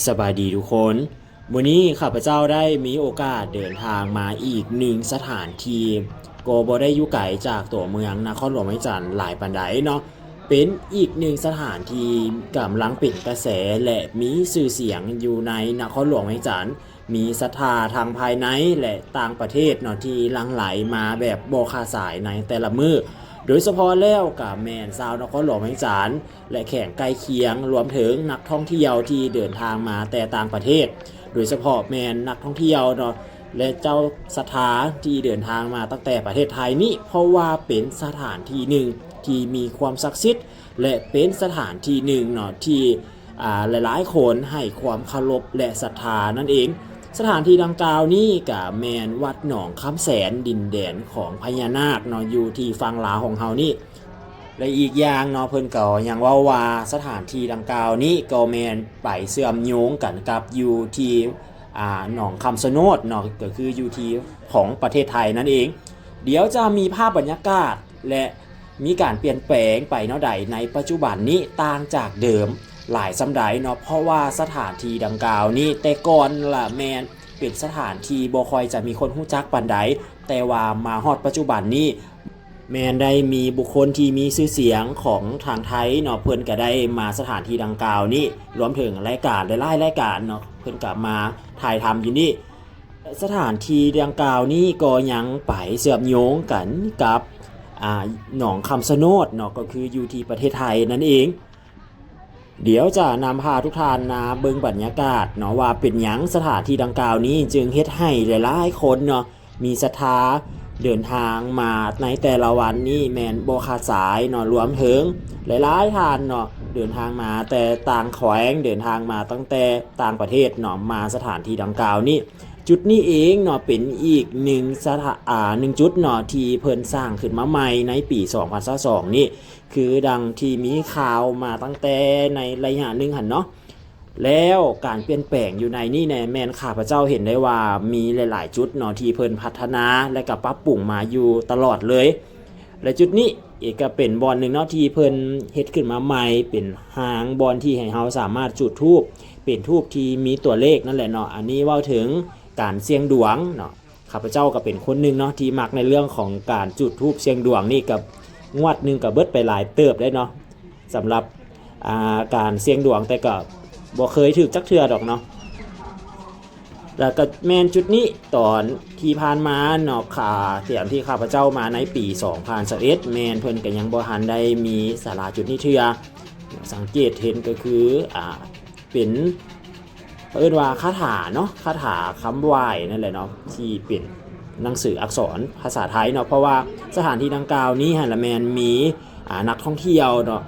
ສະບາຍດີທຸກຄົນ, ມື້ນີ້ຂ້າພະເຈົ້າໄດ້ມີໂອກາດເດີນທາງມາອີກໜຶ່ງສະຖານທີ່ ກໍບໍ່ໄດ້ຢູ່ໄກຈາກຕົວເມືອງນະຄອນຫຼວງວຽງຈັນຫຼາຍປານໃດເນາະ, ເປັນອີກໜຶ່ງສະຖານທີ່ກຳລັງເປັນກະແສ ແລະ ມີຊື່ສຽງຢູ່ໃນນະຄອນຫຼວງວຽງຈັນ, ມີສັດທາທັງພາຍໃນ ແລະ ຕ່າງປະເທດເນາະ ທີ່ຫຼັ່ງໄຫຼມາແບບບໍ່ຂາດສາຍໃນແຕ່ລະມື້, ໂດຍສະເພາະແລ້ວກະແມ່ນຊາວນະຄອນຫຼວງວຽງຈັນ ແລະ ແຂວງໃກ້ຄຽງ, ລວມເຖິງນັກທ່ອງທ່ຽວທີ່ເດີນທາງມາແຕ່ຕ່າງປະເທດ, ໂດຍສະເພາະແມ່ນນັກທ່ອງທ່ຽວເນາະ ແລະ ເຈົ້າສັດທາທີ່ເດີນທາງມາຕັ້ງແຕ່ປະເທດໄທນີ້, ເພາະວ່າເປັນສະຖານທີ່ໜຶ່ງທີ່ມີຄວາມສັກສິດ ແລະ ເປັນສະຖານທີ່ໜຶ່ງເນາະ ທີ່ ອ່າ ຫຼາຍໆຄົນໃຫ້ຄວາມເຄົາລົບ ແລະ ສັດທານັ້ນເອງ. ສະຖານທີ່ດັ່ງກ່າວນີ້ກະແມ່ນວັດໜອງຄຳແສນ ດິນແດນຂອງພະຍານາກເນາະ ຢູ່ທີ່ຝັ່ງລາວຂອງເຮົານີ້. ແລະ ອີກຢ່າງເນາະ ເພິ່ນກໍຍັງເວົ້າວ່າສະຖານທີ່ດັ່ງກ່າວນີ້ກໍແມ່ນໄປເຊື່ອມໂຍງກັນກັບຢູ່ທີ່ ອ່າ ໜອງຄຳຊະໂນດເນາະ ກໍຄືຢູ່ທີ່ຂອງປະເທດໄທນັ້ນເອງ. ດຽວຈະມີພາບບັນຍາກາດ ແລະ ມີການປ່ຽນແປງໄປແນວໃດໃນປັດຈຸບັນນີ້ ຕ່າງຈາກເດີມຫຼາຍສ່ຳໃດເນາະ, ເພາະວ່າສະຖານທີ່ດັ່ງກ່າວນີ້ ແຕ່ກ່ອນລະແມ່ນເປັນສະຖານທີ່ບໍ່ຄ່ອຍຈະມີຄົນຮູ້ຈັກປານໃດ, ແຕ່ວ່າມາຮອດປັດຈຸບັນນີ້ ແມ່ນໄດ້ມີບຸກຄົນທີ່ມີຊື່ສຽງຂອງທາງໄທເນາະ ເພິ່ນກະໄດ້ມາສະຖານທີ່ດັ່ງກ່າວນີ້, ລວມເຖິງລາຍການຫຼາຍໆລາຍການເນາະ ເພິ່ນກະມາຖ່າຍທຳຢູ່ນີ້. ສະຖານທີ່ດັ່ງກ່າວນີ້ກໍຍັງໄປເຊື່ອມໂຍງກັນກັບ ອ່າ ໜອງຄຳຊະໂນດເນາະ ກໍຄືຢູ່ທີ່ປະເທດໄທນັ້ນເອງ. ດຽວຈະນຳພາທຸກທ່ານມາເບິ່ງບັນຍາກາດເນາະ ວ່າເປັນຫຍັງສະຖານທີ່ດັ່ງກ່າວນີ້ຈຶ່ງເຮັດໃຫ້ຫຼາຍໆຄົນເນາະ ມີສັດທາເດີນທາງມາໃນແຕ່ລະວັນນີ້ແມ່ນບໍ່ຂາດສາຍເນາະ, ລວມເຖິງຫຼາຍໆທ່ານເນາະ ເດີນທາງມາແຕ່ຕ່າງແຂວງ, ເດີນທາງມາຕັ້ງແຕ່ຕ່າງປະເທດເນາະ ມາສະຖານທີ່ດັ່ງກ່າວນີ້. ຈຸດນີ້ເອງເນາະ ເປັນອີກໜຶ່ງສະຖາ ອ່າ ໜຶ່ງຈຸດເນາະ ທີ່ເພິ່ນສ້າງຂຶ້ນມາໃໝ່ໃນປີສອງພັນຊາວສອງນີ້ ຄືດັ່ງທີ່ມີຂ່າວມາຕັ້ງແຕ່ໃນໄລຍະໜຶ່ງຫັ້ນເນາະ. ແລ້ວການປ່ຽນແປງຢູ່ໃນນີ້ແນ່ ແມ່ນຂ້າພະເຈົ້າເຫັນໄດ້ວ່າມີຫຼາຍໆຈຸດເນາະ ທີ່ເພິ່ນພັດທະນາ ແລະ ກໍປັບປຸງມາຢູ່ຕະຫຼອດເລີຍ. ແລະ ຈຸດນີ້ເອງກໍເປັນບ່ອນໜຶ່ງເນາະ ທີ່ເພິ່ນເຮັດຂຶ້ນມາໃໝ່ ເປັນຮາງບ່ອນທີ່ໃຫ້ເຮົາສາມາດຈູດທູບ ເປັນທູບທີ່ມີຕົວເລກນັ້ນແຫຼະເນາະ. ອັນນີ້ເວົ້າເຖິງການສ່ຽງດວງເນາະ. ຂ້າພະເຈົ້າກໍເປັນຄົນໜຶ່ງເນາະ ທີ່ມັກໃນເລື່ອງຂອງການຈູດທູບສ່ຽງດວງນີ້ ກໍງວດໜຶ່ງກໍເບິດໄປຫຼາຍເຕີບເດ້ເນາະ ສຳລັບ ອ່າ ການສ່ຽງດວງ, ແຕ່ກໍບໍ່ເຄີຍຖືກຈັກເທື່ອດອກເນາະ. ແລ້ວກໍແມ່ນຈຸດນີ້ ຕອນທີ່ຜ່ານມາເນາະ ຂ້າ ຕອນທີ່ຂ້າພະເຈົ້າມາໃນປີສອງພັນຊາວເອັດ ແມ່ນເພິ່ນກໍຍັງບໍ່ທັນໄດ້ມີສາລາຈຸດນີ້ເທື່ອ. ສັງເກດເຫັນກໍຄື ອ່າ ເປັນ ເອີ້ນວ່າຄາຖາເນາະ ຄາຖາຄຳໄຫວ້ນັ້ນແຫຼະເນາະ ທີ່ເປັນໜັງສືອັກສອນພາສາໄທເນາະ, ເພາະວ່າສະຖານທີ່ດັ່ງກ່າວນີ້ຫັ້ນລະແມ່ນມີ ອ່າ ນັກທ່ອງທ່ຽວເນາະ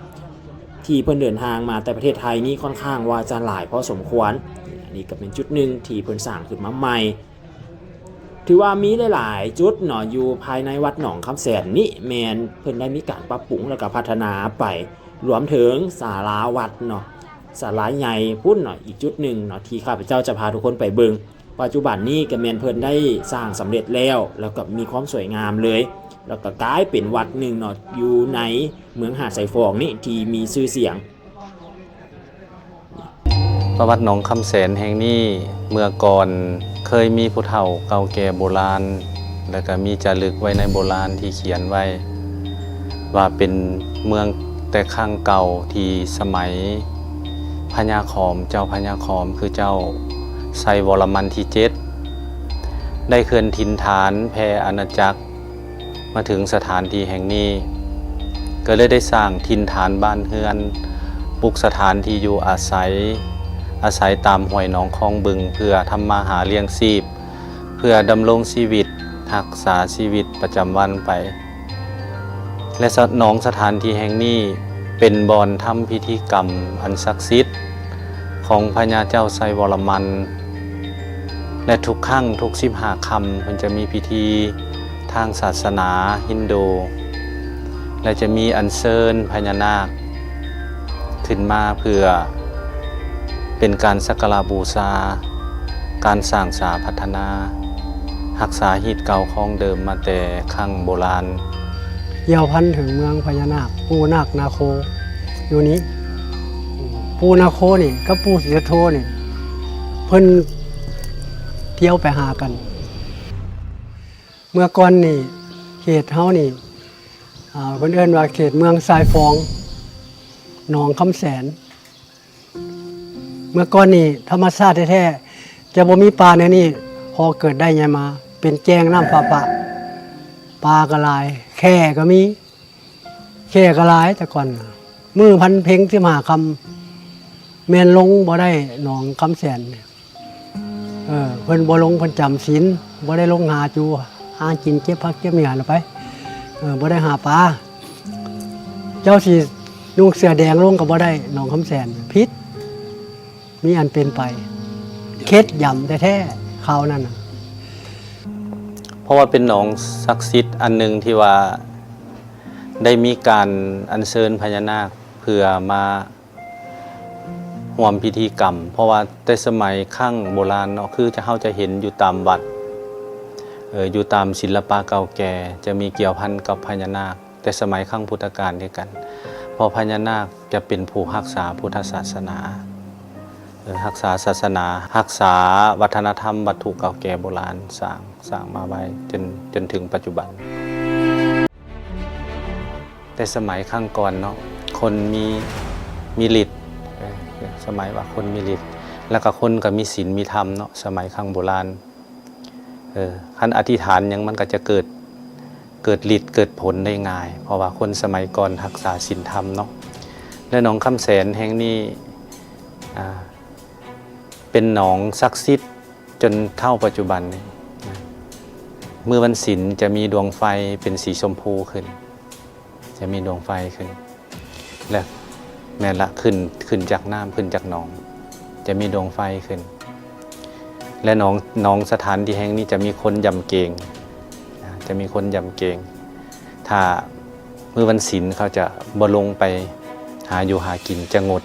ທີ່ເພິ່ນເດີນທາງມາແຕ່ປະເທດໄທນີ້ຄ່ອນຂ້າງວ່າຈະຫຼາຍພໍສົມຄວນ. ອັນນີ້ກໍເປັນຈຸດໜຶ່ງທີ່ເພິ່ນສ້າງຂຶ້ນມາໃໝ່. ຖືວ່າມີຫຼາຍໆຈຸດເນາະ ຢູ່ພາຍໃນວັດໜອງຄຳແສນນີ້ ແມ່ນເພິ່ນໄດ້ມີການປັບປຸງ ແລ້ວກໍພັດທະນາໄປ, ລວມເຖິງສາລາວັດເນາະ ສາລາໃຫຍ່ພຸ້ນເນາະ ອີກຈຸດໜຶ່ງເນາະ ທີ່ຂ້າພະເຈົ້າຈະພາທຸກຄົນໄປເບິ່ງ. ປັດຈຸບັນນີ້ກໍແມ່ນເພິ່ນໄດ້ສ້າງສຳເລັດແລ້ວ ແລ້ວກໍມີຄວາມສວຍງາມເລີຍ, ແລ້ວກໍກາຍເປັນວັດໜຶ່ງເນາະ ຢູ່ໃນເມືອງຫາດຊາຍຟອງນີ້ ທີ່ມີຊື່ສຽງ. ປະຫວັດໜອງຄຳແສນແຫ່ງນີ້ ເມື່ອກ່ອນເຄີຍມີຜູ້ເຖົ້າເກົ່າແກ່ໂບລານ ແລະ ກໍມີຈາລຶກໄວ້ໃນໂບລານທີ່ຂຽນໄວ້ວ່າເປັນເມືອງແຕ່ຄັ້ງເກົ່າ ທີ່ສະໄໝພະຍາຂອມ ເຈົ້າພະຍາຂອມ ຄືເຈົ້າໄຊວໍລະມັນທີເຈັດ ໄດ້ເຄື່ອນຖິ່ນຖານແຜ່ອານາຈັກ ມາເຖິງສະຖານທີ່ແຫ່ງນີ້ ກໍເລີຍໄດ້ສ້າງຖິ່ນຖານບ້ານເຮືອນ, ປຸກສະຖານທີ່ຢູ່ອາໄສ, ອາໄສຕາມຫ້ວຍໜອງຄອງບຶງ ເພື່ອທຳມາຫາລ້ຽງຊີບ, ເພື່ອດຳລົງຊີວິດ, ຮັກສາຊີວິດປະຈຳວັນໄປ. ແລະ ສະ ໜອງສະຖານທີ່ແຫ່ງນີ້ ເປັນບ່ອນທຳພິທີກຳອັນສັກສິດຂອງພະຍາເຈົ້າໄຊວໍລະມັນ ແລະ ທຸກຄັ້ງທຸກສິບຫ້າຄ່ຳ ເພິ່ນຈະມີພິທີທາງສາສະໜາຮິນດູ ແລະ ຈະມີອັນເຊີນພະຍານາກຂຶ້ນມາ ເພື່ອເປັນການສັກກາລະບູຊາ, ການສ້າງສາພັດທະນາ, ຮັກສາຮີດເກົ່າຄອງເດີມມາແຕ່ຄັ້ງໂບລານ. ກ່ຽວພັນເຖິງເມືອງພະຍານາກ ປູ່ນາກນາໂຄຢູ່ນີ້. ປູ່ນາໂຄນີ້ກັບປູ່ສີສຸດໂທນີ້ ເພິ່ນທ່ຽວໄປຫາກັນ. ເມື່ອກ່ອນນີ້ເຂດເຮົານີ້ ອ່າ ເພິ່ນເອີ້ນວ່າເຂດເມືອງຊາຍຟອງ ໜອງຄຳແສນ. ເມື່ອກ່ອນນີ້ທຳມະຊາດແທ້ໆ ຈະບໍ່ມີປ່າແນວນີ້ ພໍເກີດໄດ້ໃຫຍ່ມາ ເປັນແຈ້ງນ້ຳຟ້າປະ ປາກໍຫຼາຍ ແຂ້ກໍມີ ແຂ້ກໍຫຼາຍແຕ່ກ່ອນ. ມື້ວັນເພັງສິບຫ້າຄ່ຳ ແມ່ນລົງບໍ່ໄດ້ໜອງຄຳແສນ. ເອີ ເພິ່ນບໍ່ລົງ ເພິ່ນຈຳສິນ ບໍ່ໄດ້ລົງຫາຈູ ຫາກິນເກັບຜັກເກັບຫຍ້າລະໄປ ເອີ ບໍ່ໄດ້ຫາປາ. ເຈົ້າຊິນຸ່ງເສື້ອແດງລົງກໍບໍ່ໄດ້ ໜອງຄຳແສນ ຜິດ ມີອັນເປັນໄປ ເຂັດຢຳແທ້ໆ ຄາວນັ້ນນະ. ເພາະວ່າເປັນໜອງສັກສິດອັນໜຶ່ງທີ່ວ່າໄດ້ມີການອັນເຊີນພະຍານາກເພື່ອມາ ຮ່ວມພິທີກຳ ເພາະວ່າແຕ່ສະໄໝຄັ້ງໂບລານເນາະ ຄືຈະ ເຮົາຈະເຫັນຢູ່ຕາມວັດ ເອີ ຢູ່ຕາມສິລະປະເກົ່າແກ່ ຈະມີກ່ຽວພັນກັບພະຍານາກ ແຕ່ສະໄໝຄັ້ງພຸດທະການຄືກັນ ເພາະພະຍານາກຈະເປັນຜູ້ຮັກສາພຸດທະສາສະໜາ ເອີ ຮັກສາສາສະໜາ ຮັກສາວັດທະນະທຳວັດຖຸເກົ່າແກ່ໂບລານ ສ້າງ ສ້າງມາໄວ້ຈົນ ຈົນເຖິງປັດຈຸບັນ. ແຕ່ສະໄໝຄັ້ງກ່ອນເນາະ ຄົນມີ ມີລິດ ເອີ ສະໄໝວ່າຄົນມີລິດ ແລ້ວກໍຄົນກໍມີສິນມີທຳເນາະ ສະໄໝຄັ້ງໂບລານ ເອີ ຄັນອະທິຖານຫຍັງມັນກໍຈະເກີດ ເກີດລິດເກີດຜົນໄດ້ງ່າຍ ເພາະວ່າຄົນສະໄໝກ່ອນຮັກສາສິນທຳເນາະ. ແລະ ໜອງຄຳແສນແຫ່ງນີ້ ອ່າ ເປັນໜອງສັກສິດ ຈົນເທົ່າປັດຈຸບັນນີ້ນະ ມື້ວັນສິນຈະມີດວງໄຟເປັນສີຊົມພູຂຶ້ນ ຈະມີດວງໄຟຂຶ້ນ ແລະ ແມ່ນລະ ຂຶ້ນ ຂຶ້ນຈາກນ້ຳ ຂຶ້ນຈາກໜອງ ຈະມີດວງໄຟຂຶ້ນ ແລະ ໜອງ ໜອງສະຖານທີ່ແຫ່ງນີ້ຈະມີຄົນຢຳເກງນະ ຈະມີຄົນຢຳເກງ ຖ້າມື້ວັນສິນເຂົາຈະບໍ່ລົງໄປຫາຢູ່ຫາກິນ ຈະງົດ.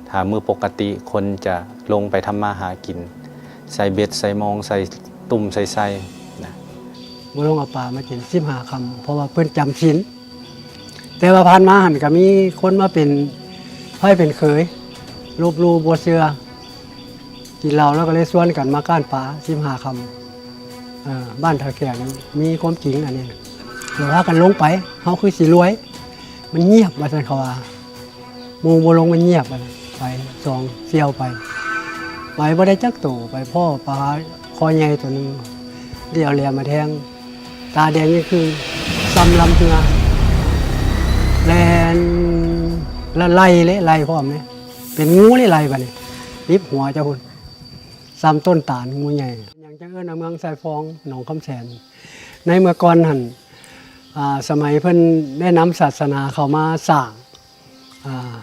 ຖ້າມື້ປົກກະຕິຄົນຈະລົງໄປທຳມາຫາກິນ ໃສ່ເບັດ ໃສ່ມອງ ໃສ່ຕຸ່ມ ໃສ່ໄຊນະ. ບໍ່ລົງເອົາປາມາກິນສິບຫ້າຄ່ຳ ເພາະວ່າເພິ່ນຈຳສິນ. ແຕ່ວ່າຜ່ານມາຫັ້ນກະມີຄົນມາເປັນໃຜເປັນເຂີຍ ລົບຫຼູ່ບໍ່ເຊື່ອ ກິນເຫຼົ້າແລ້ວກໍເລີຍຊວນກັນມາກ້ານປາສິບຫ້າຄ່ຳ. ເອີ ບ້ານທ່າແຂກນີ້ມີຄວາມຈິງອັນນີ້ ແລ້ວພາກັນລົງໄປ ເຮົາຄືຊິລວຍ ມັນງຽບວ່າຊັ້ນເຂົາວ່າ ໝູ່ບໍ່ລົງມັນງຽບ ໄປສອງສ່ຽວໄປ ໄປບໍ່ໄດ້ຈັກໂຕ ໄປພໍ້ປາຄໍໃຫຍ່ໂຕໜຶ່ງ ດຽວແຫຼມມາແທງ ຕາແດງຍິ່ງຄື ສ່ຳລຳເຮືອ ແລ່ນ ລະໄລ່ເລີຍ ໄລ່ພ້ອມເລີຍ ເປັນງູເລີຍ ໄລ່ບາດນີ້ ຕິບຫົວເຈົ້າພຸ້ນ ສ່ຳຕົ້ນຕານ ງູໃຫຍ່. ຫຍັງຈັ່ງເອີ້ນວ່າເມືອງຊາຍຟອງ ໜອງຄຳແສນ? ໃນເມື່ອກ່ອນຫັ້ນ ອ່າ ສະໄໝເພິ່ນໄດ້ນຳສາສະໜາເຂົ້າມາສ້າງ ອ່າ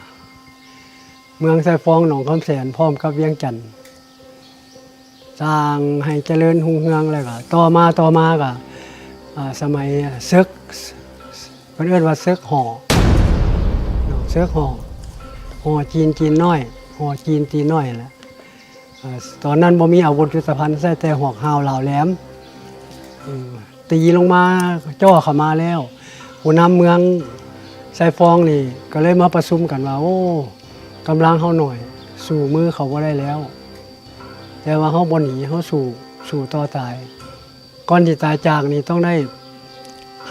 ເມືອງຊາຍຟອງ ໜອງຄຳແສນ ພ້ອມກັບວຽງຈັນ ສ້າງໃຫ້ຈະເລີນຮຸ່ງເຮືອງ ແລ້ວກໍຕໍ່ມາ ຕໍ່ມາກໍ ອ່າ ສະໄໝເສິກ ເພິ່ນເອີ້ນວ່າເສິກຫໍ່ເນາະ ເສິກຫໍ່ ຫໍ່ຈີນ ຈີນນ້ອຍ ຫໍ່ຈີນ ຈີນນ້ອຍຫັ້ນແຫຼະ. ເອີ ຕອນນັ້ນບໍ່ມີອາວຸດຍຸດທະພັນ ໃຊ້ແຕ່ຫອກຮ້າວລາວແຫຼມ ເອີ ຕີລົງມາ ເຈາະເຂົ້າມາແລ້ວ ຜູ້ນຳເມືອງຊາຍຟອງນີ້ກໍເລີຍມາປະຊຸມກັນວ່າ ໂອ້ ກຳລັງເຮົາໜ້ອຍ ສູ້ມືເຂົາບໍ່ໄດ້ແລ້ວ ແຕ່ວ່າເຮົາບໍ່ໜີ ເຮົາສູ້ ສູ້ຕໍ່ຕາຍ. ກ່ອນທີ່ຕາຍຈາກນີ້ຕ້ອງໄດ້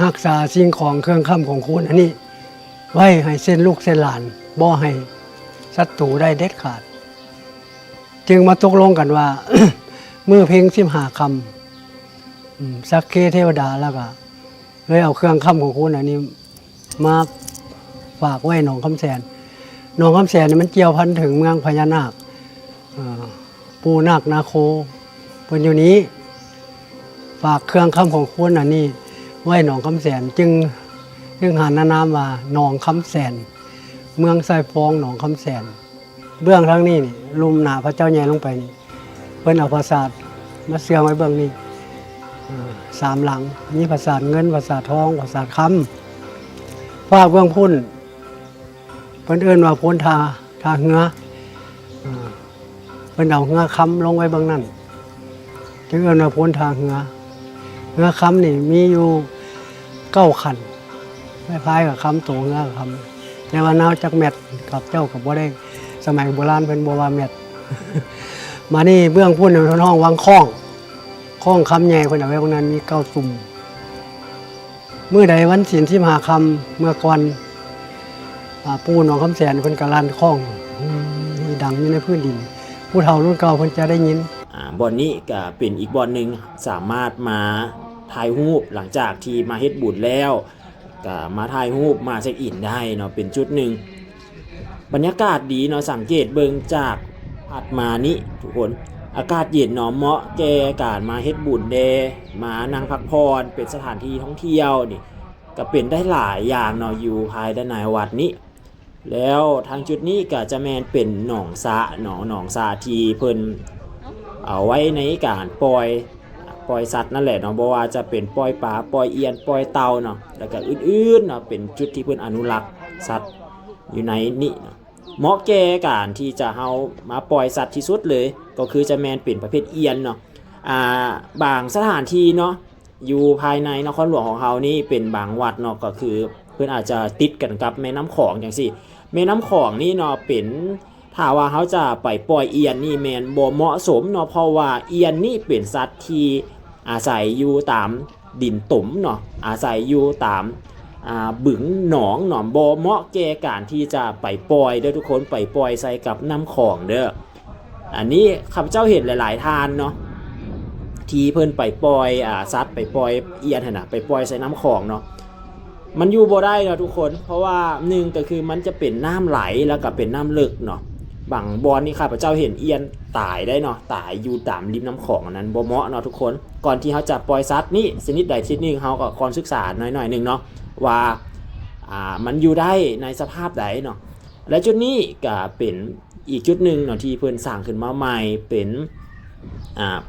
ຮັກສາສິ່ງຂອງເຄື່ອງຄ້ຳຂອງຄູນອັນນີ້ໄວ້ໃຫ້ເຊັ່ນລູກເຊັ່ນຫຼານ ບໍ່ໃຫ້ສັດຕູໄດ້ເດັດຂາດ. ຈຶ່ງມາຕົກລົງກັນວ່າ ມື້ເພັງສິບຫ້າຄ່ຳ ອາ ສັກເຄເທວະດາ ແລ້ວກະເລີຍເອົາເຄື່ອງຄ້ຳຂອງຄູນອັນນີ້ ມາຝາກໄວ້ໜອງຄຳແສນ. ໜອງຄຳແສນນີ້ມັນກ່ຽວພັນເຖິງເມືອງພະຍານາກ ເອີ ປູ່ນາກນາໂຄ ເພິ່ນຢູ່ນີ້ ຝາກເຄື່ອງຄ້ຳຂອງຄູນອັນນີ້ໄວ້ໜອງຄຳແສນ ຈຶ່ງ ຈຶ່ງຫານານາມວ່າໜອງຄຳແສນ ເມືອງຊາຍຟອງ ໜອງຄຳແສນ. ເບື້ອງທາງນີ້ນີ້ ລຸ່ມໜ້າພະເຈົ້າໃຫຍ່ລົງໄປນີ້ ເພິ່ນເອົາຜາສາດມາເຊື່ອງໄວ້ເບື້ອງນີ້ ເອີ ສາມຫຼັງ ມີຜາສາດເງິນ ຜາສາດທອງ ຜາສາດຄຳ. ຟາກເບື້ອງພຸ້ນ ເພິ່ນເອີ້ນວ່າໂພນທ່າ ທ່າເຮືອ ເອີ ເພິ່ນເອົາເຮືອຄຳລົງໄວ້ເບື້ອງນັ້ນ ຈຶ່ງເອີ້ນວ່າໂພນທ່າເຮືອ. ເຮືອຄຳນີ້ມີຢູ່ເກົ້າຄັນ ໄມ້ພາຍກໍຄຳ ໂຕເຮືອກໍຄຳ ແຕ່ວ່ານາວຈັກແມັດ ຂ້າພະເຈົ້າກໍບໍ່ໄດ້ ສະໄໝໂບລານເພິ່ນບໍ່ວ່າແມັດ ມານີ້ເບື້ອງພຸ້ນເພິ່ນຮ້ອງວັງຄ້ອງ ຄ້ອງຄຳໃຫຍ່ພຸ້ນນະ ເວບາງນັ້ນມີເກົ້າຕຸ່ມ. ມື້ໃດວັນສິນສິບຫ້າຄ່ຳເມື່ອກ່ອນ ອາ ປູ່ໜອງຄຳແສນເພິ່ນກະລັ່ນຄ້ອງ ອື ດັງຢູ່ໃນພື້ນດິນ ຜູ້ເຖົ້າລຸ້ນເກົ່າເພິ່ນຈະໄດ້ຍິນ. ອາ ບ່ອນນີ້ກະເປັນອີກບ່ອນໜຶ່ງ ສາມາດມາຖ່າຍຮູບ ຫຼັງຈາກທີ່ມາເຮັດບຸນແລ້ວ ກະມາຖ່າຍຮູບ ມາເຊັກອິນໄດ້ເນາະ ເປັນຈຸດໜຶ່ງ. ບັນຍາກາດດີເນາະ ສັງເກດເບິ່ງຈາກພັດມານີ້ທຸກຄົນ ອາກາດເຢັນເນາະ ເໝາະແກ່ການມາເຮັດບຸນແດ່ ມານັ່ງພັກຜ່ອນ ເປັນສະຖານທີ່ທ່ອງທ່ຽວນີ້ ກະເປັນໄດ້ຫຼາຍຢ່າງເນາະ ຢູ່ພາຍໃນວັດນີ້. ແລ້ວທາງຈຸດນີ້ກະຈະແມ່ນເປັນໜອງສະເນາະ ໜອງສະທີ່ເພິ່ນເອົາໄວ້ໃນການປ່ອຍ ປ່ອຍສັດນັ້ນແຫຼະເນາະ ບໍ່ວ່າຈະເປັນປ່ອຍປາ ປ່ອຍອຽນ ປ່ອຍເຕົ່າເນາະ ແລ້ວກະອື່ນໆເນາະ ເປັນຈຸດທີ່ເພິ່ນອະນຸລັກສັດຢູ່ໃນນີ້ເນາະ ເໝາະແກ່ການທີ່ຈະເຮົາມາປ່ອຍສັດທີ່ສຸດເລີຍ ກໍຄືຈະແມ່ນເປັນປະເພດອຽນເນາະ. ອາ ບາງສະຖານທີ່ເນາະ ຢູ່ພາຍໃນນະຄອນຫຼວງຂອງເຮົານີ້ເປັນບາງວັດເນາະ ກໍຄືເພິ່ນອາດຈະຕິດກັນກັບແມ່ນ້ຳຂອງຈັ່ງຊີ້ ແມ່ນ້ຳຂອງນີ້ເນາະ ເປັນ ຖ້າວ່າເຮົາຈະໄປປ່ອຍອຽນນີ້ແມ່ນບໍ່ເໝາະສົມເນາະ ເພາະວ່າອຽນນີ້ເປັນສັດທີ່ອາໄສຢູ່ຕາມດິນຕົມເນາະ ອາໄສຢູ່ຕາມ ອາ ບຶງໜອງເນາະ ບໍ່ເໝາະແກ່ການທີ່ຈະໄປປ່ອຍເດີທຸກຄົນ ໄປປ່ອຍໃສ່ກັບນ້ຳຂອງເດີ. ອັນນີ້ຂ້າພະເຈົ້າເຫັນຫຼາຍໆທ່ານເນາະ ທີ່ເພິ່ນໄປປ່ອຍ ອາ ສັດ ໄປປ່ອຍອຽນຫັ້ນນະ ໄປປ່ອຍໃສ່ນ້ຳຂອງເນາະ ມັນຢູ່ບໍ່ໄດ້ເນາະທຸກຄົນ ເພາະວ່າໜຶ່ງກະຄືມັນຈະເປັນນ້ຳໄຫຼ ແລ້ວກະເປັນນ້ຳເລິກເນາະ. ບາງບ່ອນນີ້ຂ້າພະເຈົ້າເຫັນອຽນຕາຍໄດ້ເນາະ ຕາຍຢູ່ຕາມລິມນ້ຳຂອງ ອັນນັ້ນບໍ່ເໝາະເນາະທຸກຄົນ. ກ່ອນທີ່ເຮົາຈະປ່ອຍສັດນີ້ຊະນິດໃດຊະນິດໜຶ່ງ ເຮົາກະຄວນສຶກສາໜ້ອຍໆໜຶ່ງເນາະ ວ່າ ອາ ມັນຢູ່ໄດ້ໃນສະພາບໃດເນາະ. ແລະ ຈຸດນີ້ກະເປັນອີກຈຸດໜຶ່ງເນາະ ທີ່ເພິ່ນສ້າງຂຶ້ນມາໃໝ່ ເປັນ ອາ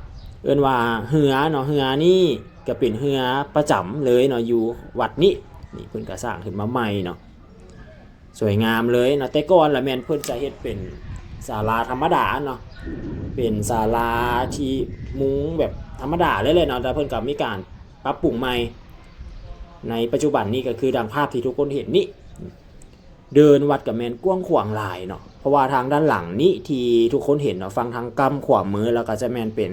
ເອີ້ນວ່າເຮືອເນາະ ເຮືອນີ້ກະເປັນເຮືອປະຈຳເລີຍເນາະ ຢູ່ວັດນີ້ ນີ້ເພິ່ນກະສ້າງຂຶ້ນມາໃໝ່ເນາະ ສວຍງາມເລີຍເນາະ. ແຕ່ກ່ອນລະແມ່ນເພິ່ນຈະເຮັດເປັນສາລາທຳມະດາເນາະ ເປັນສາລາທີ່ມຸງແບບທຳມະດາເລີຍແຫຼະເນາະ ແຕ່ເພິ່ນກະມີການປັບປຸງໃໝ່ ໃນປັດຈຸບັນນີ້ກະຄືດັ່ງພາບທີ່ທຸກຄົນເຫັນນີ້. ເດີ່ນວັດກະແມ່ນກວ້າງຂວາງຫຼາຍເນາະ ເພາະວ່າທາງດ້ານຫຼັງນີ້ທີ່ທຸກຄົນເຫັນເນາະ ຝັ່ງທາງກ້ຳຂວາມື ແລ້ວກະຈະແມ່ນເປັນ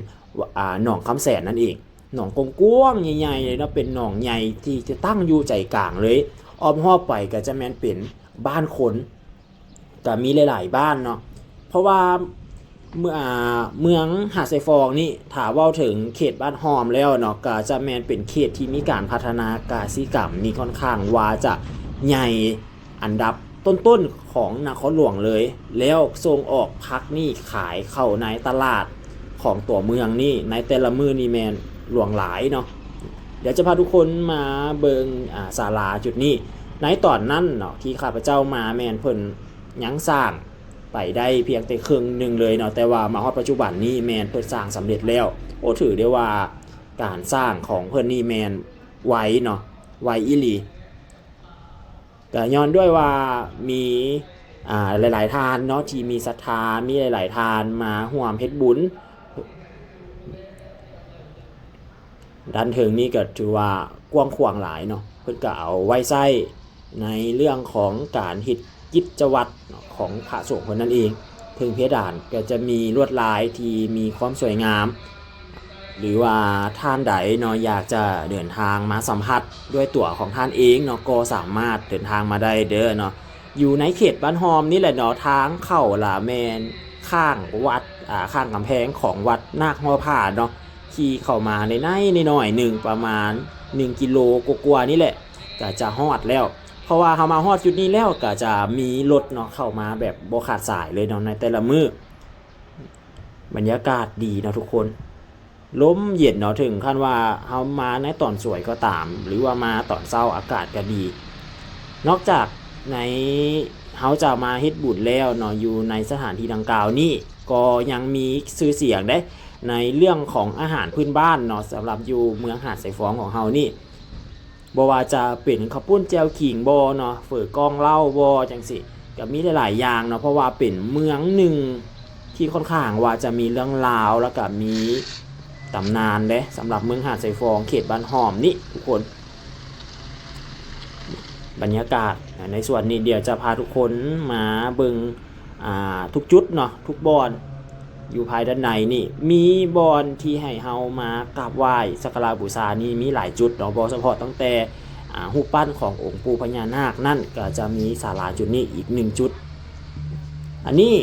ອາ ໜອງຄຳແສນນັ້ນເອງ ໜອງກວ້າງໆໃຫຍ່ໆເລີຍເນາະ ເປັນໜອງໃຫຍ່ທີ່ຈະຕັ້ງຢູ່ໃຈກາງເລີຍ ອ້ອມຮອບໄປກະຈະແມ່ນເປັນບ້ານຄົນ ກະມີຫຼາຍໆບ້ານເນາະ ເພາະວ່າ ເມືອງ ອາ ເມືອງຫາດຊາຍຟອງນີ້ ຖ້າເວົ້າເຖິງເຂດບ້ານຮ່ອມແລ້ວເນາະ ກະຈະແມ່ນເປັນເຂດທີ່ມີການພັດທະນາກະສິກຳນີ້ ຂ້ອນຂ້າງວ່າຈະໃຫຍ່ອັນດັບຕົ້ນໆຂອງນະຄອນຫຼວງເລີຍ ແລ້ວສົ່ງອອກຜັກນີ້ຂາຍເຂົ້າໃນຕະຫຼາດຂອງຕົວເມືອງນີ້ ໃນແຕ່ລະມື້ນີ້ແມ່ນຫຼວງຫຼາຍເນາະ. ດຽວຈະພາທຸກຄົນມາເບິ່ງ ອາ ສາລາຈຸດນີ້ ໃນຕອນນັ້ນເນາະ ທີ່ຂ້າພະເຈົ້າມາແມ່ນເພິ່ນຍັງສ້າງ ໄປໄດ້ພຽງແຕ່ເຄິ່ງໜຶ່ງເລີຍເນາະ ແຕ່ວ່າມາຮອດປັດຈຸບັນນີ້ແມ່ນເພິ່ນສ້າງສຳເລັດແລ້ວ. ໂອ້ ຖືໄດ້ວ່າການສ້າງຂອງເພິ່ນນີ້ແມ່ນໄວເນາະ ໄວອີ່ຫຼີ. ກະຍ້ອນດ້ວຍວ່າມີ ອາ ຫຼາຍໆທ່ານເນາະ ທີ່ມີສັດທາ ມີຫຼາຍໆທ່ານມາຮ່ວມເຮັດບຸນ. ດ້ານເທິງນີ້ກະຖືວ່າກວ້າງຂວາງຫຼາຍເນາະ ເພິ່ນກະເອົາໄວ້ໃຊ້ໃນເລື່ອງຂອງການເຮັດກິດຈະວັດເນາະ ຂອງພະສົງເພິ່ນນັ້ນເອງ. ເທິງເພດານກະຈະມີລວດລາຍທີ່ມີຄວາມສວຍງາມ ຫຼືວ່າທ່ານໃດເນາະ ຢາກຈະເດີນທາງມາສຳຜັດດ້ວຍຕົວຂອງທ່ານເອງເນາະ ກໍສາມາດເດີນທາງມາໄດ້ເດີເນາະ. ຢູ່ໃນເຂດບ້ານຮ່ອມນີ້ແຫຼະເນາະ ທາງເຂົ້າລະແມ່ນຂ້າງວັດ ອາ ຂ້າງກຳແພງຂອງວັດນາກຫໍພາເນາະ ຂີ່ເຂົ້າມາໄດ້ໜ້ອຍໜຶ່ງ ປະມານໜຶ່ງກິໂລກວ່າໆນີ້ແຫຼະ ກະຈະຮອດແລ້ວ. ເພາະວ່າເຮົາມາຮອດຈຸດນີ້ແລ້ວ ກະຈະມີລົດເນາະ ເຂົ້າມາແບບບໍ່ຂາດສາຍເລີຍເນາະ ໃນແຕ່ລະມື້. ບັນຍາກາດດີເນາະທຸກຄົນ ລົມເຢັນເນາະ ເຖິງຂັ້ນວ່າເຮົາມາໃນຕອນສວຍກໍຕາມ ຫຼືວ່າມາຕອນເຊົ້າ ອາກາດກະດີ. ນອກຈາກໃນ ເຮົາຈະມາເຮັດບຸນແລ້ວເນາະ ຢູ່ໃນສະຖານທີ່ດັ່ງກ່າວນີ້ ກໍຍັງມີຊື່ສຽງເດ້ ໃນເລື່ອງຂອງອາຫານພື້ນບ້ານເນາະ ສຳລັບຢູ່ເມືອງຫາດຊາຍຟອງຂອງເຮົານີ້. ບໍ່ວ່າຈະເປັນເຂົ້າປຸ້ນແຈ່ວຂີງບໍເນາະ ເຝີກ້ອງເລົ້າບໍ ຈັ່ງຊີ້ ກະມີຫຼາຍໆຢ່າງເນາະ ເພາະວ່າເປັນເມືອງໜຶ່ງທີ່ຂ້ອນຂ້າງວ່າຈະມີເລື່ອງລາວ ແລ້ວກະມີຕຳນານເດ້ ສຳລັບເມືອງຫາດຊາຍຟອງ ເຂດບ້ານຮ່ອມນີ້ທຸກຄົນ. ບັນຍາກາດໃນສ່ວນນີ້ ດຽວຈະພາທຸກຄົນມາເບິ່ງ ອາ ທຸກຈຸດເນາະ ທຸກບ່ອນ ຢູ່ພາຍດ້ານໃນນີ້ ມີບ່ອນທີ່ໃຫ້ເຮົາມາກາບໄຫວ້ສັກກາລະບູຊານີ້ມີຫຼາຍຈຸດເນາະ, ບໍ່ສະເພາະຕັ້ງແຕ່ ອ່າ ຮູບປັ້ນຂອງອົງປູ່ພະຍານາກນັ້ນ ກໍຈະມີສາລາຈຸດນີ້ອີກໜຶ່ງຈຸດ. ອັນນີ້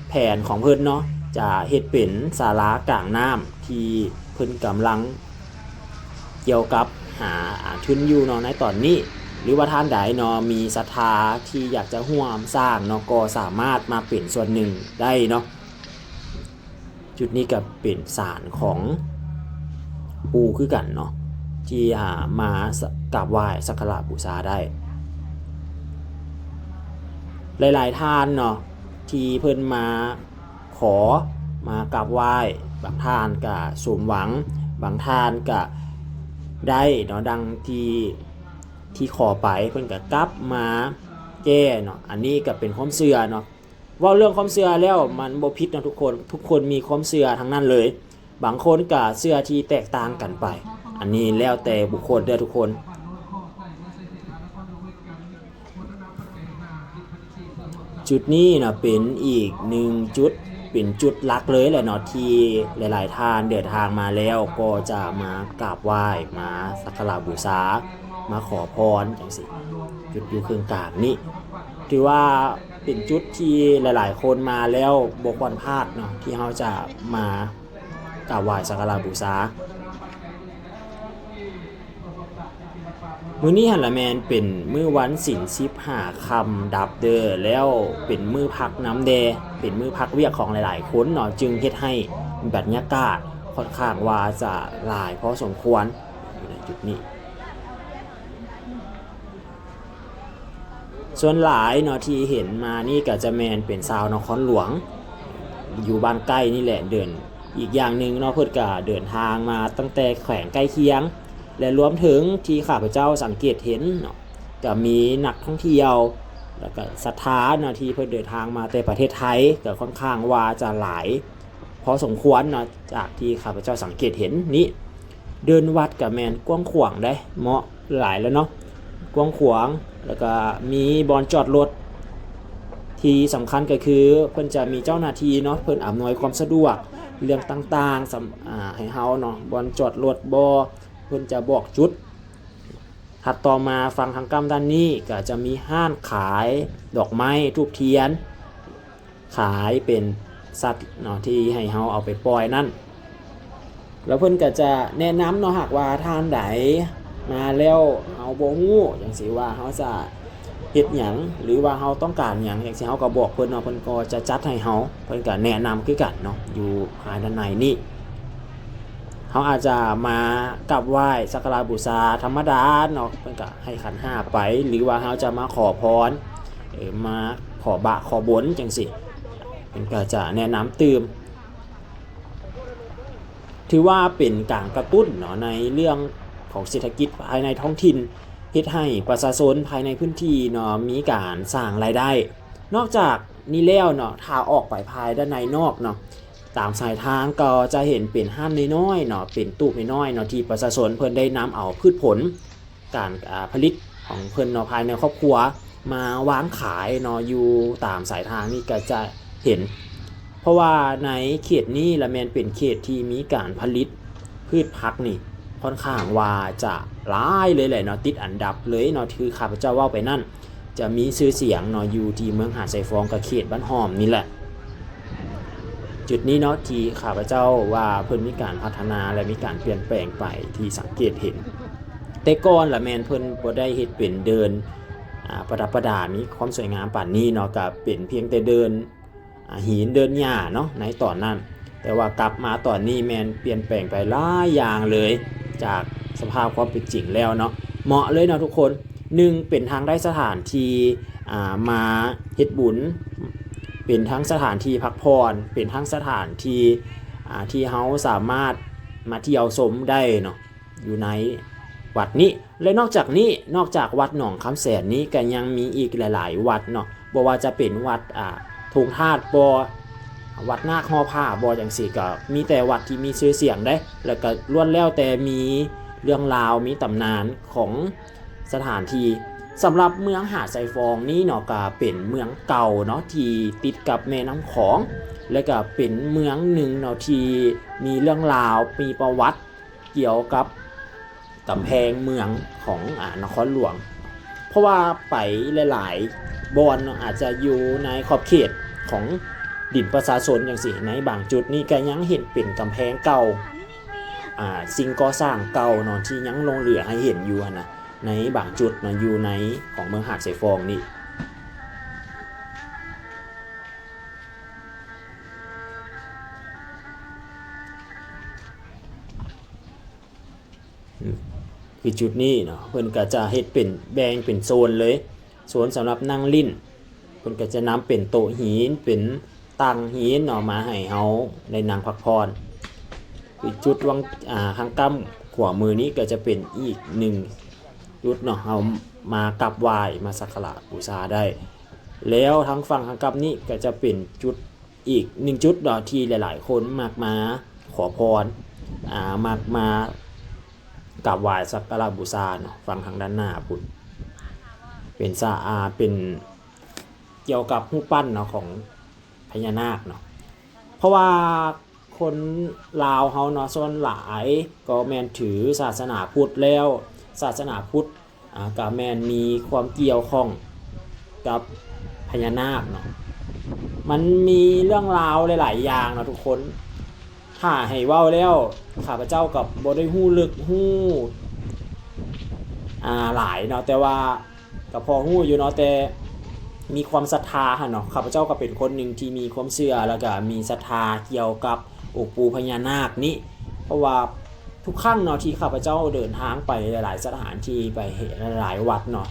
ແຜນຂອງເພິ່ນເນາະ ຈະເຮັດເປັນສາລາກາງນ້ຳ ທີ່ເພິ່ນກຳລັງກ່ຽວກັບຫາ ອ່າ ທຶນຢູ່ເນາະໃນຕອນນີ້ ຫຼືວ່າທ່ານໃດເນາະ ມີສັດທາທີ່ຢາກຈະຮ່ວມສ້າງເນາະ ກໍສາມາດມາເປັນສ່ວນໜຶ່ງໄດ້ເນາະ. ຈຸດນີ້ກໍເປັນສານຂອງປູ່ຄືກັນເນາະ ທີ່ ອ່າ ມາ ສ- ກາບໄຫວ້ສັກກາລະບູຊາໄດ້. ຫຼາຍໆທ່ານເນາະ ທີ່ເພິ່ນມາຂໍ ມາກາບໄຫວ້ ບາງທ່ານກໍສົມຫວັງ ບາງທ່ານກໍໄດ້ເນາະ ດັ່ງທີ່ ທີ່ຂໍໄປ ເພິ່ນກໍກັບມາແກ້ເນາະ. ອັນນີ້ກໍເປັນຄວາມເຊື່ອເນາະ. ເວົ້າເລື່ອງຄວາມເຊື່ອແລ້ວມັນບໍ່ຜິດເນາະທຸກຄົນ, ທຸກຄົນມີຄວາມເຊື່ອທັງນັ້ນເລີຍ. ບາງຄົນກໍເຊື່ອທີ່ແຕກຕ່າງກັນໄປ, ອັນນີ້ແລ້ວແຕ່ບຸກຄົນເດີ້ທຸກຄົນ. ຈຸດນີ້ນະເປັນອີກໜຶ່ງຈຸດ, ເປັນຈຸດຫຼັກເລີຍແຫຼະເນາະ ທີ່ຫຼາຍໆທ່ານເດີນທາງມາແລ້ວກໍຈະມາກາບໄຫວ້ ມາສັກກາລະບູຊາ ມາຂໍພອນຈັ່ງຊີ້. ຈຸດຢູ່ເຄິ່ງກາງນີ້ ຖືວ່າເປັນຈຸດທີ່ຫຼາຍໆຄົນມາແລ້ວບໍ່ຄວນພາດເນາະ ທີ່ເຮົາຈະມາກາບໄຫວ້ສັກກາລະບູຊາ. ມື້ນີ້ຫັ້ນລະແມ່ນເປັນມື້ວັນສິນສິບຫ້າຄ່ຳດັບເດີ້ ແລ້ວເປັນມື້ພັກນຳແດ່ ເປັນມື້ພັກວຽກຂອງຫຼາຍໆຄົນເນາະ ຈຶ່ງເຮັດໃຫ້ບັນຍາກາດຂ້ອນຂ້າງວ່າຈະຫຼາຍພໍສົມຄວນຢູ່ໃນຈຸດນີ້. ສ່ວນຫຼາຍເນາະທີ່ເຫັນມານີ້ກໍຈະແມ່ນເປັນຊາວນະຄອນຫຼວງ ຢູ່ບ້ານໃກ້ນີ້ແຫຼະ ເດີນ ອີກຢ່າງໜຶ່ງເນາະ ເພິ່ນກໍເດີນທາງມາຕັ້ງແຕ່ແຂວງໃກ້ຄຽງ ແລະ ລວມເຖິງທີ່ຂ້າພະເຈົ້າສັງເກດເຫັນເນາະ ກໍມີນັກທ່ອງທ່ຽວ ແລ້ວກໍສັດທາເນາະ ທີ່ເພິ່ນເດີນທາງມາແຕ່ປະເທດໄທ ກໍຂ້ອນຂ້າງວ່າຈະຫຼາຍພໍສົມຄວນເນາະ ຈາກທີ່ຂ້າພະເຈົ້າສັງເກດເຫັນນີ້. ເດີ່ນວັດກໍແມ່ນກວ້າງຂວາງເດ້ ເໝາະຫຼາຍແລ້ວເນາະ ກວ້າງຂວາງ ແລ້ວກໍມີບ່ອນຈອດລົດ ທີ່ສຳຄັນກໍຄືເພິ່ນຈະມີເຈົ້າໜ້າທີ່ເນາະ ເພິ່ນອຳນວຍຄວາມສະດວກເລື່ອງຕ່າງໆ ສຳ ອ່າ ໃຫ້ເຮົາເນາະ ບ່ອນຈອດລົດບໍ ເພິ່ນຈະບອກຈຸດ. ຖັດຕໍ່ມາຝັ່ງທາງກ້ຳດ້ານນີ້ກໍຈະມີຮ້ານຂາຍດອກໄມ້ ທູບທຽນ ຂາຍເປັນສັດເນາະ ທີ່ໃຫ້ເຮົາເອົາໄປປ່ອຍນັ້ນ ແລ້ວເພິ່ນກໍຈະແນະນຳເນາະ ຫາກວ່າທ່ານໃດມາແລ້ວເຮົາບໍ່ຮູ້ຈັ່ງຊີ້ ວ່າເຮົາຈະເຮັດຫຍັງ ຫຼືວ່າເຮົາຕ້ອງການຫຍັງຈັ່ງຊີ້ ເຮົາກໍບອກເພິ່ນເນາະ ເພິ່ນກໍຈະຈັດໃຫ້ເຮົາ ເພິ່ນກໍແນະນຳຄືກັນເນາະ ຢູ່ພາຍດ້ານໃນນີ້. ເຮົາອາດຈະມາກາບໄຫວ້ສັກກາລະບູຊາທຳມະດາເນາະ ເພິ່ນກໍໃຫ້ຂັນຫ້າໄປ ຫຼືວ່າເຮົາຈະມາຂໍພອນ ເອີ ມາຂໍບະຂໍບົນຈັ່ງຊີ້ ເພິ່ນກໍຈະແນະນຳຕື່ມ. ຖືວ່າເປັນການກະຕຸ້ນເນາະ ໃນເລື່ອງຂອງເສດຖະກິດພາຍໃນທ້ອງຖິ່ນ ເຮັດໃຫ້ປະຊາຊົນພາຍໃນພື້ນທີ່ເນາະ ມີການສ້າງລາຍໄດ້. ນອກຈາກນີ້ແລ້ວເນາະ ຖ້າອອກໄປພາຍດ້ານໃນນອກເນາະ ຕາມສາຍທາງກໍຈະເຫັນເປັນຮ້ານນ້ອຍໆເນາະ ເປັນຕູບນ້ອຍໆເນາະ ທີ່ປະຊາຊົນເພິ່ນໄດ້ນຳເອົາພືດຜົນ ການ ອ່າ ຜະລິດຂອງເພິ່ນເນາະ ພາຍໃນຄອບຄົວມາວາງຂາຍເນາະ ຢູ່ຕາມສາຍທາງນີ້ກໍຈະເຫັນ ເພາະວ່າໃນເຂດນີ້ລະແມ່ນເປັນເຂດທີ່ມີການຜະລິດພືດຜັກນີ້ ຂ້ອນຂ້າງວ່າຈະຫຼາຍເລີຍແຫຼະເນາະ ຕິດອັນດັບເລີຍເນາະ ຄືຂ້າພະເຈົ້າເວົ້າໄປນັ້ນ ຈະມີຊື່ສຽງເນາະ ຢູ່ທີ່ເມືອງຫາດຊາຍຟອງ ກັບເຂດບ້ານຫອມນີ້ແຫຼະ. ຈຸດນີ້ເນາະ ທີ່ຂ້າພະເຈົ້າວ່າເພິ່ນມີການພັດທະນາ ແລະ ມີການປ່ຽນແປງໄປທີ່ສັງເກດເຫັນ. ແຕ່ກ່ອນລະແມ່ນເພິ່ນບໍ່ໄດ້ເຮັດເປັນເດີ່ນ ອ່າ ປະດັບປະດາ ມີຄວາມສວຍງາມປານນີ້ເນາະ, ກະເປັນພຽງແຕ່ເດີ່ນ ອ່າ ຫີນເດີ່ນຫຍ້າເນາະ ໃນຕອນນັ້ນ. ແຕ່ວ່າກັບມາຕອນນີ້ແມ່ນປ່ຽນແປງໄປຫຼາຍຢ່າງເລີຍ ຈາກສະພາບຄວາມເປັນຈິງແລ້ວເນາະ. ເໝາະເລີຍເນາະທຸກຄົນ. ໜຶ່ງ ເປັນທັງໄດ້ສະຖານທີ່ ອ່າ ມາເຮັດບຸນ, ເປັນທັງສະຖານທີ່ພັກຜ່ອນ, ເປັນທັງສະຖານທີ່ ອ່າ ທີ່ເຮົາສາມາດມາທ່ຽວຊົມໄດ້ເນາະ ຢູ່ໃນວັດນີ້. ແລະ ນອກຈາກນີ້, ນອກຈາກວັດໜອງຄຳແສນນີ້ ກໍຍັງມີອີກຫຼາຍໆວັດເນາະ, ບໍ່ວ່າຈະເປັນວັດ ອ່າ ທຸງທາດບໍ, ວັດນາກຫໍພາບໍ ຈັ່ງຊີ້ ກໍມີແຕ່ວັດທີ່ມີຊື່ສຽງເດ້, ແລ້ວກໍລ້ວນແລ້ວແຕ່ມີເລື່ອງລາວ ມີຕຳນານຂອງ ສະຖານທີ່. ສຳລັບເມືອງຫາດຊາຍຟອງນີ້ເນາະ ກະເປັນເມືອງເກົ່າເນາະ ທີ່ຕິດກັບແມ່ນ້ຳຂອງ. ແລະກະເປັນເມືອງໜຶ່ງເນາະ ທີ່ມີເລື່ອງລາວ ມີປະຫວັດກ່ຽວກັບກຳແພງເມືອງຂອງ ອາ ນະຄອນຫຼວງ. ເພາະວ່າໄປຫຼາຍໆບ່ອນເນາະ ອາດຈະຢູ່ໃນຂອບເຂດຂອງດິນປະຊາຊົນຈັ່ງຊີ້ ໃນບາງຈຸດນີ້ກະຍັງເຫັນເປັນກຳແພງເກົ່າ ອາ ສິ່ງກໍ່ສ້າງເກົ່າເນາະ ທີ່ຍັງຫຼົງເຫຼືອໃຫ້ເຫັນຢູ່ຫັ້ນນະ ໃນບາງຈຸດເນາະ ຢູ່ໃນຂອງເມືອງຫາດຊາຍຟອງນີ້. ຄືຈຸດນີ້ເນາະ ເພິ່ນກະຈະເຮັດເປັນ ແບ່ງເປັນໂຊນເລີຍ ໂຊນສຳລັບນັ່ງຫຼິ້ນ ເພິ່ນກະຈະນຳເປັນໂຕະຫີນ ເປັນຕັ່ງຫີນເນາະ ມາໃຫ້ເຮົາໄດ້ນັ່ງພັກຜ່ອນ. ຄືຈຸດວັງ ອາ ທາງກ້ຳຂວາມືນີ້ກະຈະເປັນອີກໜຶ່ງຈຸດເນາະ ເຮົາມາກາບໄຫວ້ ມາສັກກາລະບູຊາໄດ້. ແລ້ວທາງຝັ່ງທາງກ້ຳນີ້ກະຈະເປັນຈຸດ ອີກໜຶ່ງຈຸດເນາະ ທີ່ຫຼາຍໆຄົນມັກມາຂໍພອນ ອາ ມັກມາກາບໄຫວ້ສັກກາລະບູຊາເນາະ ຝັ່ງທາງດ້ານໜ້າພຸ້ນ ເປັນສາ ອາ ເປັນກ່ຽວກັບຮູບປັ້ນເນາະ ຂອງພະຍານາກເນາະ. ເພາະວ່າຄົນລາວເຮົາເນາະ ສ່ວນຫຼາຍກໍແມ່ນຖືສາສະໜາພຸດ ແລ້ວສາສະໜາພຸດ ອາ ກະແມ່ນມີຄວາມກ່ຽວຂ້ອງກັບພະຍານາກເນາະ. ມັນມີເລື່ອງລາວຫຼາຍໆຢ່າງເນາະທຸກຄົນ ຖ້າໃຫ້ເວົ້າແລ້ວ ຂ້າພະເຈົ້າກໍບໍ່ໄດ້ຮູ້ເລິກຮູ້ ອາ ຫຼາຍເນາະ ແຕ່ວ່າກໍພໍຮູ້ຢູ່ເນາະ ແຕ່ມີຄວາມສັດທາຫັ້ນເນາະ. ຂ້າພະເຈົ້າກໍເປັນຄົນໜຶ່ງທີ່ມີຄວາມເຊື່ອ ແລ້ວກໍມີສັດທາກ່ຽວກັບ ອົງປູພະຍານາກນີ້ ເພາະວ່າທຸກຄັ້ງເນາະ ທີ່ຂ້າພະເຈົ້າເດີນທາງໄປຫຼາຍໆສະຖານທີ່ ໄປເຮັດຫຼາຍວັດເນາະ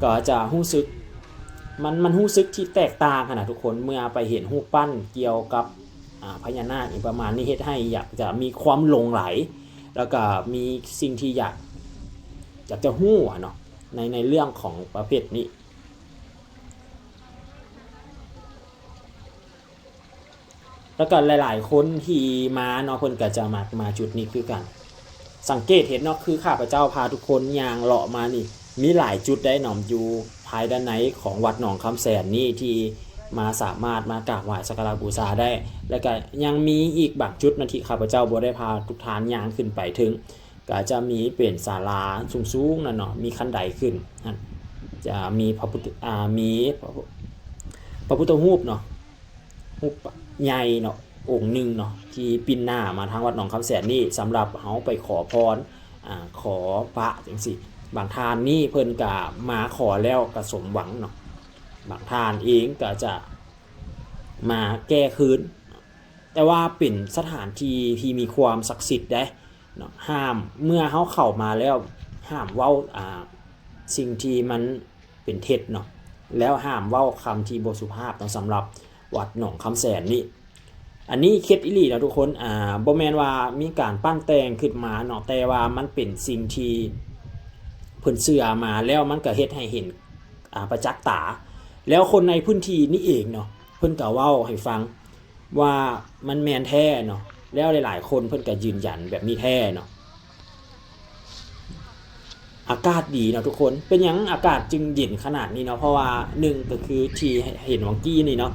ກໍຈະຮູ້ສຶກ ມັນ ມັນຮູ້ສຶກທີ່ແຕກຕ່າງຫັ້ນນະທຸກຄົນ ເມື່ອໄປເຫັນຮູບປັ້ນກ່ຽວກັບ ອາ ພະຍານາກອີ່ຫຍັງປະມານນີ້ ເຮັດໃຫ້ຢາກຈະມີຄວາມຫຼົງໄຫຼ ແລ້ວກໍມີສິ່ງທີ່ຢາກ ຢາກຈະຮູ້ຫັ້ນເນາະ ໃນ ໃນເລື່ອງຂອງປະເພດນີ້. ແລ້ວກໍຫຼາຍໆຄົນທີ່ມາເນາະ ເພິ່ນກໍຈະມັກມາຈຸດນີ້ຄືກັນ. ສັງເກດເຫັນເນາະ ຄືຂ້າພະເຈົ້າພາທຸກຄົນຍ່າງເລາະມານີ້ ມີຫຼາຍຈຸດໃດເນາະ ຢູ່ພາຍດ້ານໃນຂອງວັດໜອງຄຳແສນນີ້ ທີ່ມາສາມາດມາກາບໄຫວ້ສັກກາລະບູຊາໄດ້. ແລ້ວກໍຍັງມີອີກບາງຈຸດເນາະ ທີ່ຂ້າພະເຈົ້າບໍ່ໄດ້ພາທຸກທ່ານຍ່າງຂຶ້ນໄປເຖິງ ກໍຈະມີເປັນສາລາສູງໆນັ້ນເນາະ ມີຂັ້ນໄດຂຶ້ນຫັ້ນ ຈະມີພະພຸດ ອາ ມີພະ ພະພຸດທະຮູບເນາະ ຮູບໃຫຍ່ເນາະ ອົງໜຶ່ງເນາະ ທີ່ປິ່ນໜ້າມາທາງວັດໜອງຄຳແສນນີ້ ສຳລັບເຮົາໄປຂໍພອນ ອາ ຂໍພະຈັ່ງຊີ້. ບາງທ່ານນີ້ເພິ່ນກະມາຂໍແລ້ວກະສົມຫວັງເນາະ ບາງທ່ານເອງກະຈະມາແກ້ຄືນ ແຕ່ວ່າເປັນສະຖານທີ່ທີ່ມີຄວາມສັກສິດເດ້ເນາະ. ຫ້າມ ເມື່ອເຮົາເຂົ້າມາແລ້ວ ຫ້າມເວົ້າ ອາ ສິ່ງທີ່ມັນເປັນເທັດເນາະ ແລ້ວຫ້າມເວົ້າຄຳທີ່ບໍ່ສຸພາບເນາະ ສຳລັບວັດໜອງຄຳແສນນີ້. ອັນນີ້ເຄັດອີ່ຫຼີເນາະທຸກຄົນ ອາ ບໍ່ແມ່ນວ່າມີການປັ້ນແຕ່ງຂຶ້ນມາເນາະ ແຕ່ວ່າມັນເປັນສິ່ງທີ່ເພິ່ນເຊື່ອມາ ແລ້ວມັນກໍເຮັດໃຫ້ເຫັນ ອາ ປະຈັກຕາ ແລ້ວຄົນໃນພື້ນທີ່ນີ້ເອງເນາະ ເພິ່ນກໍເວົ້າໃຫ້ຟັງ ວ່າມັນແມ່ນແທ້ເນາະ ແລ້ວຫຼາຍໆຄົນເພິ່ນກໍຢືນຢັນແບບນີ້ແທ້ເນາະ. ອາກາດດີເນາະທຸກຄົນ. ເປັນຫຍັງອາກາດຈຶ່ງເຢັນຂະໜາດນີ້ເນາະ? ເພາະວ່າໜຶ່ງກໍຄືທີ່ເຫັນຫວ່າງກີ້ນີ້ເນາະ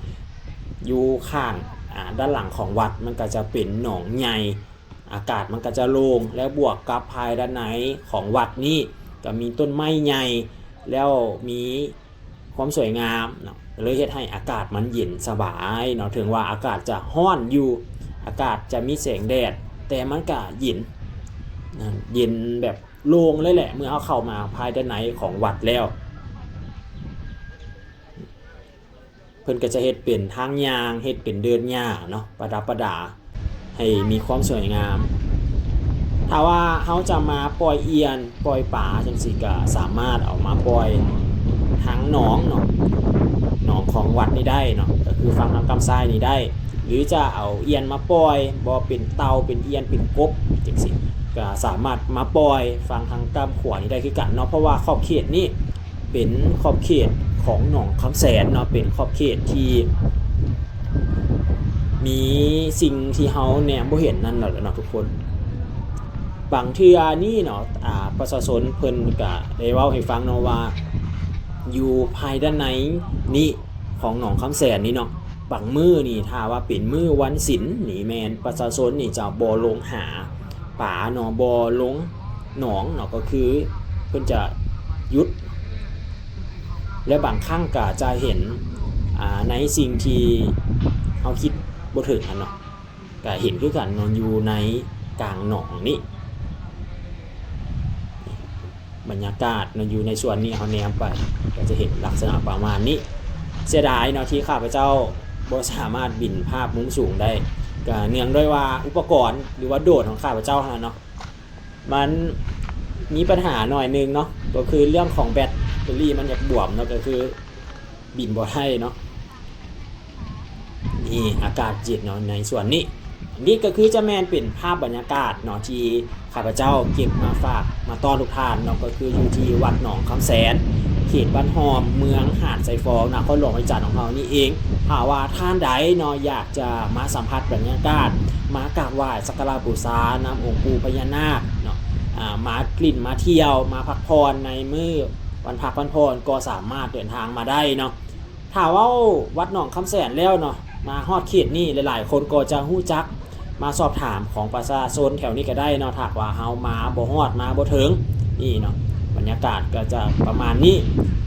ຢູ່ຂ້າງ ອາ ດ້ານຫຼັງຂອງວັດ ມັນກໍຈະເປັນໜອງໃຫຍ່ ອາກາດມັນກໍຈະໂລ່ງ ແລະ ບວກກັບພາຍດ້ານໃນຂອງວັດນີ້ກໍມີຕົ້ນໄມ້ໃຫຍ່ ແລ້ວມີ ຄວາມສວຍງາມເນາະ ເລີຍເຮັດໃຫ້ອາກາດມັນເຢັນສະບາຍເນາະ. ເຖິງວ່າອາກາດຈະຮ້ອນຢູ່ ອາກາດຈະມີແສງແດດ ແຕ່ມັນກະເຢັນ ເຢັນແບບໂລ່ງເລີຍແຫຼະ ເມື່ອເຮົາເຂົ້າມາພາຍໃນຂອງວັດແລ້ວ. ເພິ່ນກໍຈະເຮັດເປັນທາງຍ່າງ ເຮັດເປັນເດີ່ນຫຍ້າເນາະ ປະດັບປະດາ ໃຫ້ມີຄວາມສວຍງາມ. ຖ້າວ່າເຮົາຈະມາປ່ອຍອ່ຽນປ່ອຍປາຈັ່ງຊີ້ ກໍສາມາດເອົາມາປ່ອຍທາງໜອງເນາະ ໜອງຂອງວັດນີ້ໄດ້ເນາະ ກໍຄືຝັ່ງທາງກ້ຳຊ້າຍນີ້ໄດ້ ຫຼືຈະເອົາອ່ຽນມາປ່ອຍ ບໍ່ເປັນເຕົ່າ ເປັນອ່ຽນ ເປັນກົບຈັ່ງຊີ້ ກໍສາມາດມາປ່ອຍຝັ່ງທາງກ້ຳຂວານີ້ໄດ້ຄືກັນເນາະ. ເພາະວ່າຂອບເຂດນີ້ ເປັນຂອບເຂດຂອງໜອງຄຳແສນເນາະ ເປັນຂອບເຂດທີ່ມີສິ່ງທີ່ເຮົາແນມບໍ່ເຫັນນັ້ນແຫຼະເນາະທຸກຄົນ. ບາງເທື່ອນີ້ເນາະ ອາ ປະຊາຊົນເພິ່ນກະໄດ້ເວົ້າໃຫ້ຟັງເນາະວ່າ ຢູ່ພາຍດ້ານໃນນີ້ຂອງໜອງຄຳແສນນີ້ເນາະ ບາງມື້ນີ້ ຖ້າວ່າເປັນມື້ວັນສິນນີ້ ແມ່ນປະຊາຊົນນີ້ຈະບໍ່ລົງຫາປາເນາະ ບໍ່ລົງໜອງເນາະ ກໍຄືເພິ່ນຈະຢຸດ ແລະ ບາງຄັ້ງກໍຈະເຫັນ ອ່າ ໃນສິ່ງທີ່ເຮົາຄິດບໍ່ເຖິງຫັ້ນເນາະ ກໍເຫັນຄືກັນເນາະ ຢູ່ໃນກາງໜອງນີ້. ບັນຍາກາດເນາະ ຢູ່ໃນສ່ວນນີ້ ເຮົາແນມໄປກໍຈະເຫັນລັກສະນະປະມານນີ້. ເສຍດາຍເນາະ ທີ່ຂ້າພະເຈົ້າບໍ່ສາມາດບິນພາບມຸມສູງໄດ້ ກໍເນື່ອງດ້ວຍວ່າອຸປະກອນ ຫຼືວ່າໂດຣນຂອງຂ້າພະເຈົ້າຫັ້ນນະເນາະ ມັນມີບັນຫາໜ້ອຍໜຶ່ງເນາະ ກໍຄືເລື່ອງຂອງແບັດເຕີຣີມັນຢາກບວມເນາະ ກໍຄືບິນບໍ່ໄດ້ເນາະ. ນີ້ອາກາດເຢັນເນາະ ໃນສ່ວນນີ້. ນີ້ກໍຄືຈະແມ່ນເປັນພາບບັນຍາກາດເນາະ ທີ່ຂ້າພະເຈົ້າເກັບມາຝາກມາຕ້ອນທຸກທ່ານເນາະ ກໍຄືຢູ່ທີ່ວັດໜອງຄຳແສນ ເຂດບ້ານຫ້ອມ ເມືອງຫາດຊາຍຟອງ ນະຄອນຫຼວງວຽງຈັນຂອງເຮົານີ້ເອງ. ຖ້າວ່າທ່ານໃດເນາະ ຢາກຈະມາສຳຜັດບັນຍາກາດ ມາກາບໄຫວ້ສັກກາລະບູຊານຳອົງປູພະຍານາກເນາະ ອາ ມາຫຼິ້ນມາທ່ຽວ ມາພັກຜ່ອນໃນມື້ວັນພັກວັນຜ່ອນ ກໍສາມາດເດີນທາງມາໄດ້ເນາະ. ຖ້າເວົ້າວັດໜອງຄຳແສນແລ້ວເນາະ ມາຮອດເຂດນີ້ ຫຼາຍໆຄົນກໍຈະຮູ້ຈັກ ມາສອບຖາມຂອງປະຊາຊົນແຖວນີ້ກໍໄດ້ເນາະ ຖ້າວ່າເຮົາມາບໍ່ຮອດ ມາບໍ່ເຖິງນີ້ເນາະ. ບັນຍາກາດກໍຈະປະມານນີ້.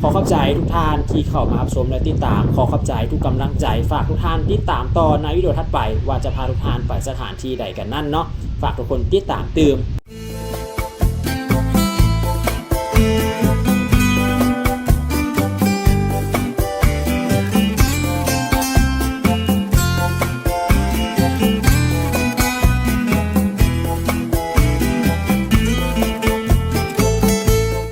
ຂໍຂອບໃຈທຸກທ່ານທີ່ເຂົ້າມາຮັບຊົມ ແລະ ຕິດຕາມ. ຂໍຂອບໃຈທຸກກຳລັງໃຈ. ຝາກທຸກທ່ານຕິດຕາມຕໍ່ໃນວິດີໂອຖັດໄປ ວ່າຈະພາທຸກທ່ານໄປສະຖານທີ່ໃດກັນນັ້ນເນາະ. ຝາກທຸກຄົນຕິດຕາມຕື່ມ.